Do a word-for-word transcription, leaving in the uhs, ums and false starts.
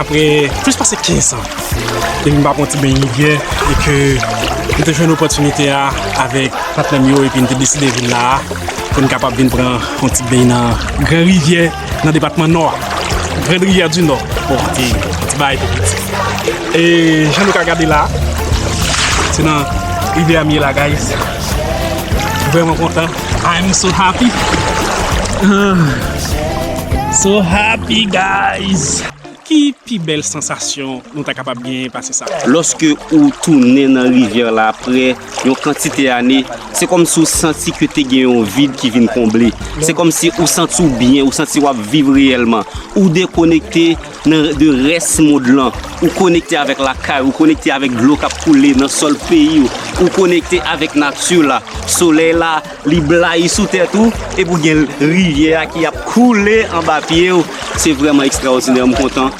Apre plis pase kenz an depi m pa pran ti beny rivyè, e ke m te jwenn opòtinite a avèk patnè m yo, epi n te deside vin la a pou n kapab vin pran yon ti beny nan Gran Rivyè, nan depatman Nò a, Grande Rivière du Nord. Bon, ti, ti bagay tou piti. E jan nou ka gade la, se nan rivyè a m ye la, guys. Vrèman kontan. I'm so happy. Ah, so happy, guys. Ki pi bèl sansasyon nou ta kapab genyen pase sa? Lòske ou tounen nan rivyè la apre yon kantite ane, se kòmsi w santi ke te gen yon vid ki vin konble. Se kòmsi ou santi w byen, ou santi w ap viv reyèlman. Ou dekonekte nan, de rès mond lan. Ou konekte avèk lakay, ou konekte avèk dlo k ap koule nan sòl peyi w. Ou konekte avèk nati la. Solèy la, li blayi sou tèt ou, epi w gen rivyè a ki ap koule anba pye w. Se vrèman ekstraòdinè, m kontan.